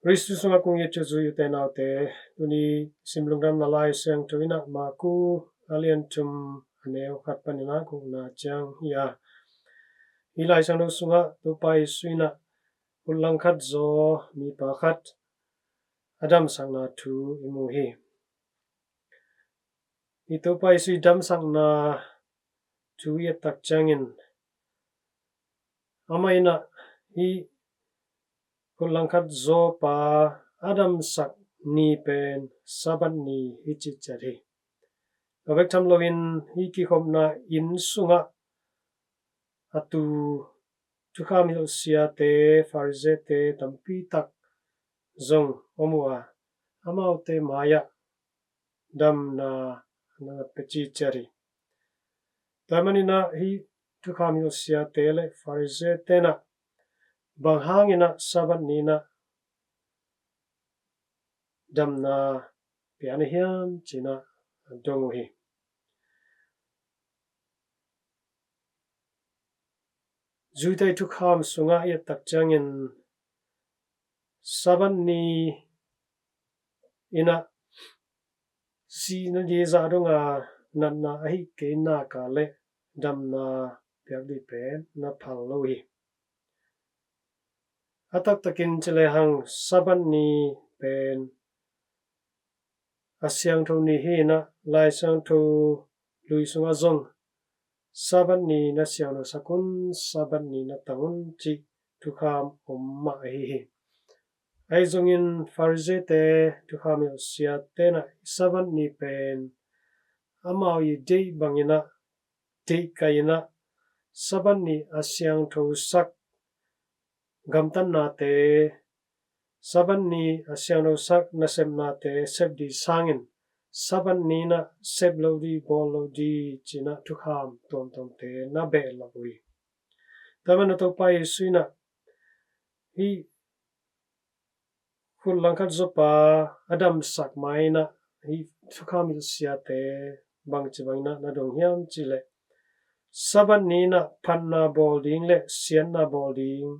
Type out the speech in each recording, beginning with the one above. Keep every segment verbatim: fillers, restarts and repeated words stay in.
Kristu sungah kong it uh zui u te nau te, tuni sim lungdamna Lai Siangtho in ah Marku a lian thum a neu khat panin ah gukna ciang hi a, hih Lai Siangtho sungah Topa Jesu in ah khut langkhat zaw mipa khat a damsakna thu i mu hi. Hih Topa Jesu i damsakna thu i et tak ciangin, amah in ah hih khut langkhat zawpa a damsak ni pen Sabbath ni hi ci ciat hi. A bek tham loin hih kikhopna inn sungah a tu thukham hilh siate, Pharisee-te tampi tak zong om uh a, amaute mai-ah damna na pia ci ciat hi. Tua manin ah hih thukham hilh siate le Pharisee-te in ah bang hangin ah Sabbath ni in ah damna pia na hiam ci-in ah dong uh hi. Judah thukham sungah i et tak ciangin Sabbath ni in ah sihna ding zah dong a natna ahih kei nak leh damna piak ding pen na phal lo hi. A taktakin ci lehang Sabbath ni pen a siangtho ni hi in ah Lai Siangtho Lui sungah zong Sabbath ni na siangthosak un, Sabbath ni na tang un cih thukham om mah ahi hi. Ahi zongin Pharisee-te, thukham hilh siate in ah Sabbath ni pen amau i deih bangin ah, deih kai in ah Sabbath ni a siangthosak gamtatnate, Sabbath ni a siangthosak nasepnate sep ding sangin Sabbath ni in ah sep lo ding, bawl lo ding ci-in ah thukham tuamtuamte na behlap uh hi. Tua manin ah Topa Jesu in ah hih khut langkhat zawpa a damsak ma-in ah hih thukham hilh siate bangci bangin ah na dong hiam cih leh, Sabbath ni in ah phatna bawl ding le siatna bawl ding,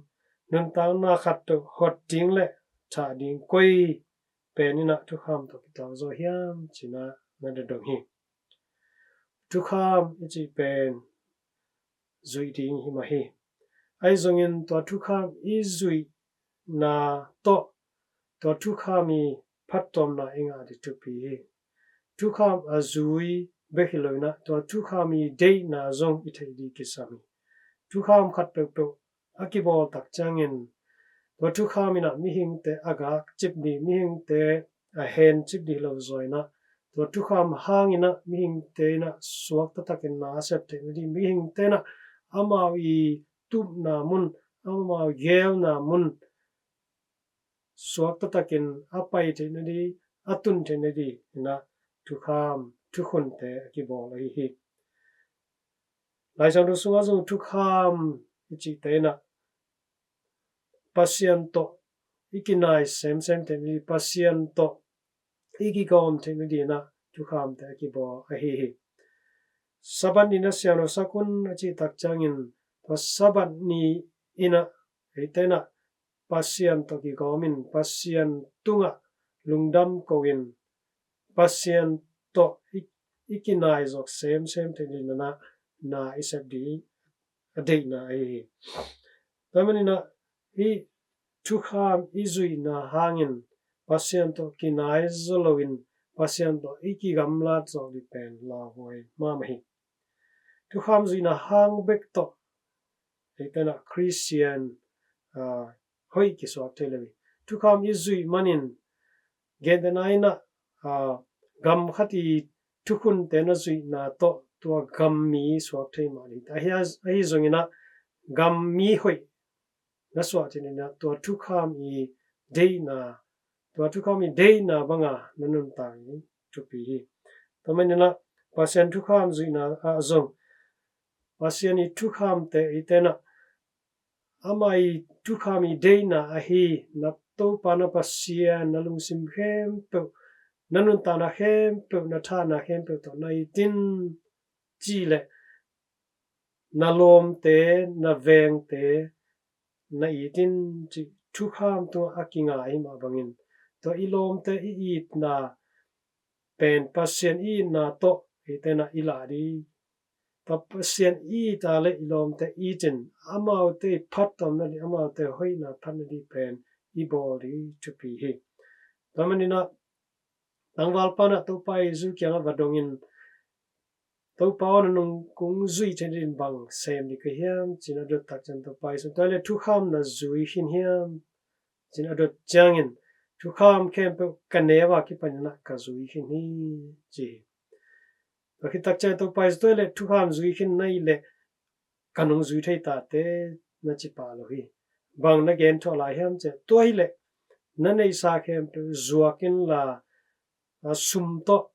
nuntakna khat tawh hot ding le thah ding koi pen in ah thukham tawh kituak zaw hiam ci-in ah na dong hi. Thukham i cih pen zuih ding hi mah hi. Ahi zongin tua thukham i zuihna tawh tua thukham i phattuamna i ngah ding thupi hi. Thukham a zui bek hi lo in ah tua thukham i deihna zong i theih ding kisam hi. Thukham khat peuhpeuh a kibawl tak ciangin tua thukham in ah mihingte a gakcip ding, mihingte a hencip ding hi lo zaw in ah, tua thukham hangin ah mihingte in ah suakta takin na a sep theih nading, mihingte in ah amau i tupna mun, amau geelna mun suakta takin a pai theih nading, a tun theih nading in ah thukham, thukhunte a kibawl ahi hi. Lai Siangtho sungah zong thukham i cihte in ah Pasian tawh i kinai semsem theih nading, Pasian tawh i kigawm theih nading in ah thukhamte a kibawl ahi hi. Sabbath ni na siangthosak un a cih tak ciangin tua Sabbath ni in ah eite in ah Pasian tawh kigawm in, Pasian tungah lungdam ko in, Pasian tawh i, i kinai zawk semsem theih nading in ah na i sep ding a deihna ahi hi. Tua manin ah hih thukham i zuihna hangin Pasian tawh kinai zaw loin Pasian tawh i kigamlat zawk ding pen lauhuai mahmah hi. Thukham zuihna hang bek tawh eite in ah Khristian, ah, hoih kisuak thei lo hi. Thukham i zuih manin gentehna in ah, ah, gam khat i thukhunte na zuihna tawh tua gam mi suak thei mah ding. Ahi, ahi zongin ah gam mi hoih na suah theih nading in ah tua thukham i deihna, tua thukham i deihna banga na nuntak ding thupi hi. Tua manin ah Pasian thukham zuihna ah zong Pasian i thukhamte eite in ah ama i thukham i deihna ahi, na Topa na Pasian na lungsim khempeuh, na nuntakna khempeuh, na thahna khempeuh tawh na it in ci leh na lawmte, na vengte na it in cih thukham tungah a kinga ahi mah bangin, tua i lawmte i itna pen Pasian i itna tawh eite in ah i lah ding. Tua Pasian i it a le i lawmte i it in, amaute i phattuamna ding, amaute hoihna phatna ding pen i bawl ding thupi hi. Tua manin ah tangvalpa in ah Topa Jesu kiangah va dongin, Topa aw, na nung kong zui theih nadingin bang sem ding ka hiam, ci-in a dot tak ciang Topa Jesu in, tua hi leh thukham na zui khin hiam, ci-in a dot ciangin, thukham khempeuh ka neu a kipanin ah ka zui khin hi, ci hi. Tua khit tak ciang Topa Jesu in, tua hi leh thukham zui khin na hih leh ka nung zui thei ta teh, na ci pah lo hi. Bang na gen thuah lai hiam cih leh, tua hi leh na neihsa khempeuh zuak inla, a, sum tawh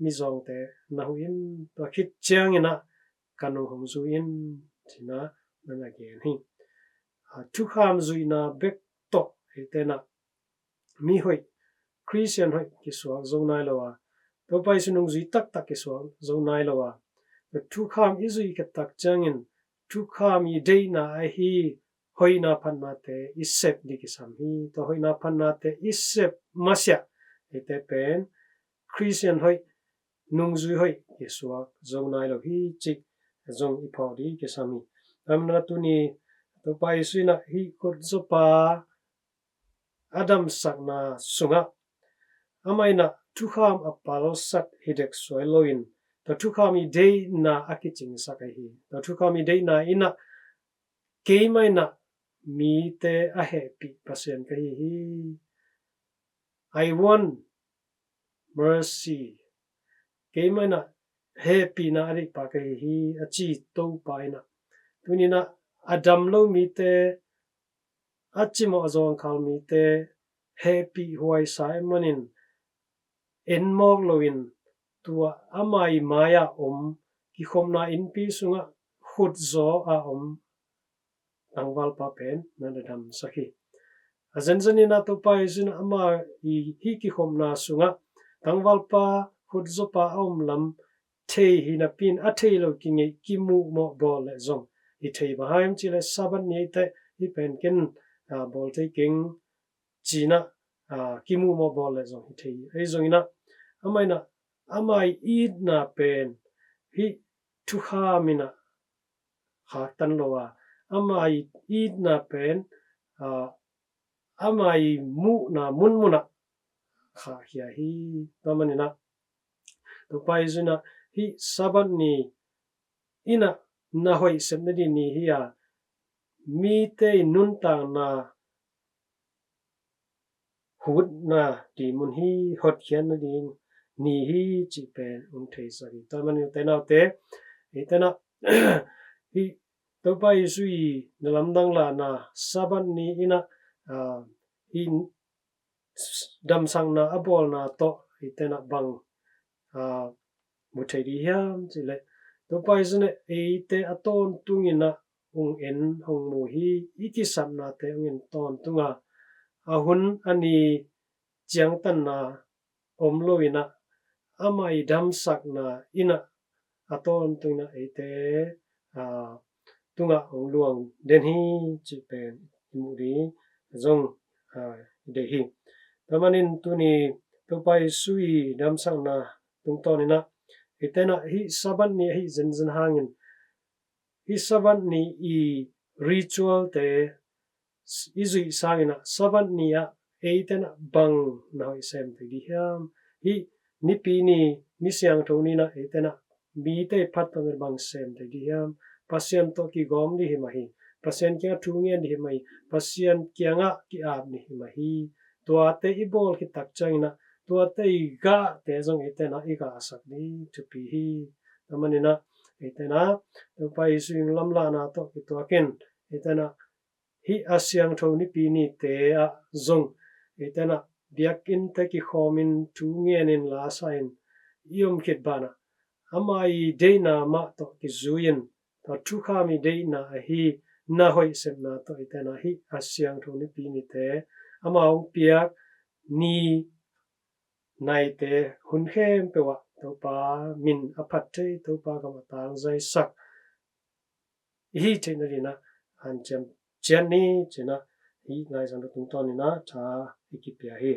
mizawngte na huh in, tua khit ciangin ah ka nung hong zui in, ci-in ah na na gen hi. A, thukham zuihna bek tawh eite in ah mi hoih, Khristian hoih kisuak zo nai lo a, Topa Jesu nungzui taktak kisuak zo nai lo a, tua thukham i zuih khit tak ciangin thukham i deihna ahi hoihna phatnate i sep ding kisam hi. Tua hoihna phatnate i sep masiah eite pen Khristian hoih, nungzui hoih kisuak zo nai lo hi cih zong i phawk ding kisam hi. Tua manin ah tuni Topa Jesu in ah hih khutzopa a damsakna sungah amah in ah thukham a palsat hi dek suai loin, tua thukham i deihna a kicingsak ahi hi. Tua thukham i deihna in ah keimah in ah mite a hehpih Pasian ka hi hi. I want mercy. Keimah in ah hehpihna a deihpa ka hi hi, a ci Topa in ah, tuni in ah a dam lo mite, a cimawh a zawngkhal mite hehpih huaisa ahih manin en mawk loin, tua ama i mai-ah om kikhopna innpi sungah khutzaw a om tangvalpa pen na na damsak hi. A zenzen in ah Topa Jesu in ah ama i hih kikhopna sungah tangvalpa khutzawpa a om lam thei hi napi-in, a thei lo kingeih kimuhmawh bawl leh zong i thei bang hiam cih leh Sabbath ni eite hih pen ken, a, bawl thei keng ci-in ah, a, kimuhmawh bawl leh zong i thei hi. Ahi zongin ah amah in ah ama i itna pen hih thukham in ah khaktan lo a, ama i itna pen, a, ama i muhna munmun ah khahkhia hi. Tua manin ah Topa Jesu in ah hih Sabbath ni in ah na hoih sep nading ni hi a, mite i nuntakna hutna ding mun hi, hotkhiatna ding ni hi cih pen hong theisak hi. Tua manin u te nau te, eite in ah hih Topa Jesu i na lamdang lahna Sabbath ni in ah, a, hih damsakna a bawlna tawh eite in ah bang, a, mu thei ding hiam cih leh, Topa Jesu in ah eite a tawntung in ah hong en hong mu hi. I kisapnate hong en tawntung a, a hun a ni ciangtanna om lo in ah, ama i damsakna in ah a tawntung in ah eite, a, tungah hong luang den hi cih pen i muh ding zong, a, i deih hi. Tua manin tuni Topa Jesu i damsakna tungtawn in ah eite in ah hih Sabbath ni ahi zenzen hangin, hih Sabbath ni i ritual te i zuih sangin ah Sabbath ni ah eite in ah bang na hoih sem thei ding hiam? Hih nipi ni, ni siangtho ni in ah eite in ah mite i phattuamna bang sem thei ding hiam? Pasian tawh kigawm ding hi mah hi. Pasian kiangah thu ngen ding hi mah hi. Pasian kiangah ki-ap ding hi mah hi. Tuate i bawl khit tak ciangin ah tuate i gahte zong eite in ah i gahsak ding thupi hi. Tua manin ah eite in ah Topa Jesu i lamlahna tawh kituakin eite in ah hih a siangtho nipi nite ah zong eite in ah biakinnte kikhawmin thu ngenin lasa in i om khit banah ama i deihna mah tawh kizui-in, tua thukham i deihna ahi na hoih sepna tawh eite in ah hih a siangtho nipi nite, ama hong piak ni naite hun khempeuh ah Topa min a phat thei, Topa gam a tangzaisak i hih theih nading in ah hanciam ciat ni ci-in ah hih laizang tungtawnin a tha i kipia hi.